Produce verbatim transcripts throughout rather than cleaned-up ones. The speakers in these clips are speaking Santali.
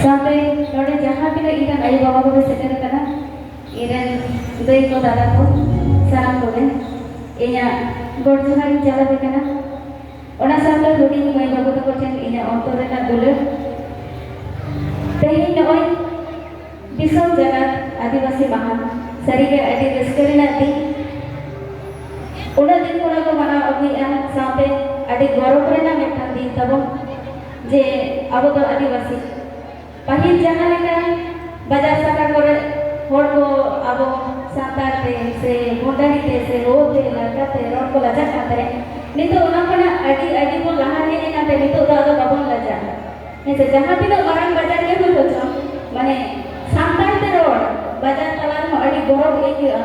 ᱥᱟᱶᱛᱮ ᱱᱚᱰᱮ ᱡᱟᱦᱟᱸ ᱛᱤᱱᱟᱹᱜ ᱤᱧ ᱨᱮᱱ ᱟᱭᱳ ᱵᱟᱵᱟ ᱠᱚᱠᱚ ᱥᱮᱴᱮᱨ ᱟᱠᱟᱱᱟ, ᱤᱧ ᱨᱮᱱ ᱫᱟᱹᱭ ᱠᱚ, ᱫᱟᱫᱟ ᱠᱚ, ᱥᱟᱱᱟᱢ ᱠᱚᱜᱮ ᱤᱧᱟᱹᱜ ᱜᱚᱰ ᱡᱚᱦᱟᱨ ᱤᱧ ᱪᱟᱞ ᱟᱯᱮ ᱠᱟᱱᱟ᱾ ᱚᱱᱟ ᱥᱟᱶᱛᱮ ᱦᱩᱰᱤᱧ ᱢᱟᱹᱭ ᱵᱟᱹᱵᱩ ᱛᱟᱠᱚ ᱴᱷᱮᱱ ᱤᱧᱟᱹᱜ ᱚᱱᱛᱚᱨ ᱨᱮᱱᱟᱜ ᱫᱩᱞᱟᱹᱲ᱾ ᱛᱮᱦᱮᱧ ᱱᱚᱜᱼᱚᱭ ᱫᱤᱥᱚᱢ ᱡᱟᱠᱟᱛ ᱟᱹᱫᱤᱵᱟᱹᱥᱤ ᱢᱟᱦᱟ ᱥᱟᱹᱨᱤᱜᱮ ᱟᱹᱰᱤ ᱨᱟᱹᱥᱠᱟᱹ ᱨᱮᱱᱟᱜ ᱫᱤᱱ᱾ ᱩᱱᱟᱹᱜ ᱫᱤᱱ ᱠᱷᱚᱱᱟᱜ ᱠᱚ ᱢᱟᱱᱟᱣ ᱟᱹᱜᱩᱭᱮᱫᱼᱟ, ᱥᱟᱶᱛᱮ ᱟᱹᱰᱤ ᱜᱚᱨᱚᱵᱽ ᱨᱮᱱᱟᱜ ᱢᱤᱫᱴᱟᱝ ᱫᱤᱱ ᱛᱟᱵᱚᱱ, ᱡᱮ ᱟᱵᱚ ᱫᱚ ᱟᱹᱫᱤᱵᱟᱹᱥᱤ᱾ ᱯᱟᱹᱦᱤᱞ ᱡᱟᱦᱟᱸ ᱞᱮᱠᱟ ᱵᱟᱡᱟᱨ ᱥᱟᱦᱟᱨ ᱠᱚᱨᱮ ᱦᱚᱲ ᱠᱚ ᱟᱵᱚ ᱥᱟᱱᱛᱟᱲ ᱛᱮ ᱥᱮ ᱜᱚᱱᱰᱟᱨᱤ ᱛᱮ ᱥᱮ ᱦᱳ ᱛᱮ ᱞᱟᱲᱠᱟ ᱛᱮ ᱨᱚᱲ ᱠᱚ ᱞᱟᱡᱟᱜ ᱠᱟᱱ ᱛᱟᱦᱮᱸᱫ, ᱱᱤᱛᱚᱜ ᱚᱱᱟ ᱠᱷᱚᱱᱟᱜ ᱟᱹᱰᱤ ᱟᱹᱰᱤ ᱵᱚᱱ ᱞᱟᱦᱟ ᱦᱮᱡ ᱮᱱᱟ, ᱛᱮ ᱱᱤᱛᱚᱜ ᱫᱚ ᱟᱫᱚ ᱵᱟᱵᱚᱱ ᱞᱟᱡᱟᱜᱼᱟ᱾ ᱦᱮᱸ ᱥᱮ, ᱡᱟᱦᱟᱸ ᱛᱤᱱᱟᱹᱜ ᱢᱟᱨᱟᱝ ᱵᱟᱡᱟᱨ ᱜᱮ ᱦᱩᱭ ᱦᱚᱪᱚᱱ, ᱢᱟᱱᱮ ᱥᱟᱱᱛᱟᱲ ᱛᱮ ᱨᱚᱲ ᱵᱟᱡᱟᱨ ᱛᱟᱞᱟ ᱨᱮᱦᱚᱸ ᱟᱹᱰᱤ ᱜᱚᱨᱚᱵᱽ ᱟᱹᱭᱠᱟᱹᱜᱼᱟ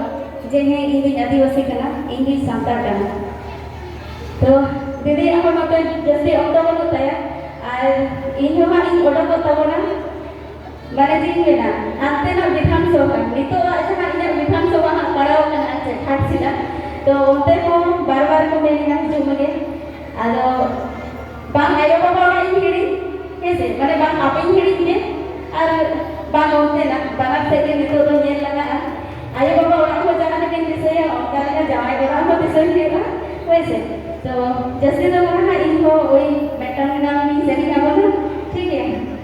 ᱡᱮ ᱦᱮᱸ, ᱤᱧ ᱫᱩᱧ ᱟᱹᱫᱤᱵᱟᱹᱥᱤ ᱠᱟᱱᱟ, ᱤᱧ ᱫᱩᱧ ᱥᱟᱱᱛᱟᱲ ᱠᱟᱱᱟ᱾ ᱛᱚ ᱫᱤᱫᱤᱭᱟᱜ ᱦᱚᱸ ᱱᱚᱛᱮ ᱡᱟᱹᱥᱛᱤ ᱚᱠᱛᱚ ᱵᱟᱹᱱᱩᱜ ᱛᱟᱭᱟ, ᱟᱨ ᱤᱧ ᱦᱚᱸ ᱦᱟᱸᱜ ᱤᱧ ᱚᱰᱚᱠᱚᱜ ᱛᱟᱵᱚᱱᱟ᱾ ᱢᱟᱱᱮ ᱪᱮᱫ ᱤᱧ ᱢᱮᱱᱟ, ᱦᱟᱱᱛᱮᱱᱟᱜ ᱵᱤᱫᱷᱟᱱ ᱥᱚᱵᱷᱟ, ᱱᱤᱛᱚᱜ ᱟᱜ ᱡᱟᱦᱟᱸ ᱤᱧᱟᱹᱜ ᱵᱤᱫᱷᱟᱱ ᱥᱚᱵᱷᱟ ᱦᱟᱸᱜ ᱯᱟᱲᱟᱣ ᱠᱟᱱᱟ ᱟᱨ ᱪᱮᱫ ᱜᱷᱟᱴᱥᱤᱞᱟ, ᱛᱚ ᱚᱱᱛᱮ ᱦᱚᱸ ᱵᱟᱨ ᱵᱟᱨ ᱠᱚ ᱢᱮᱱᱮᱜᱼᱟ ᱦᱤᱡᱩᱜ ᱢᱮᱜᱮ᱾ ᱟᱫᱚ ᱵᱟᱝ ᱟᱭᱳ ᱵᱟᱵᱟ ᱚᱲᱟᱜ ᱤᱧ ᱦᱤᱲᱤᱧ, ᱦᱮᱸ ᱥᱮ, ᱢᱟᱱᱮ ᱵᱟᱝ ᱟᱯᱮᱧ ᱦᱤᱲᱤᱧ ᱜᱮ, ᱟᱨ ᱵᱟᱝ ᱚᱱᱛᱮᱱᱟᱜ, ᱵᱟᱱᱟᱨ ᱥᱮᱫ ᱜᱮ ᱱᱤᱛᱚᱜ ᱫᱚ ᱧᱮᱞ ᱞᱟᱜᱟᱜᱼᱟ᱾ ᱟᱭᱳ ᱵᱟᱵᱟ ᱚᱲᱟᱜ ᱦᱚᱸ ᱡᱟᱦᱟᱸ ᱞᱮᱠᱟᱧ ᱫᱤᱥᱟᱹᱭᱟ, ᱚᱱᱠᱟ ᱞᱮᱠᱟ ᱡᱟᱶᱟᱭ ᱚᱲᱟᱜ ᱦᱚᱸ ᱫᱤᱥᱟᱹᱧ ᱦᱩᱭᱩᱜᱼᱟ, ᱦᱳᱭ ᱥᱮ᱾ ᱛᱚ ᱡᱟᱹᱥᱛᱤ ᱫᱚ ᱵᱟᱝ ᱦᱟᱸᱜ, ᱤᱧ ᱦᱚᱸ ᱳᱭ ᱢᱤᱫᱴᱟᱝ ᱜᱟᱱ ᱜᱤᱧ ᱥᱮᱨᱮᱧ ᱟᱵᱚᱱᱟ, ᱴᱷᱤᱠ ᱜᱮᱭᱟ?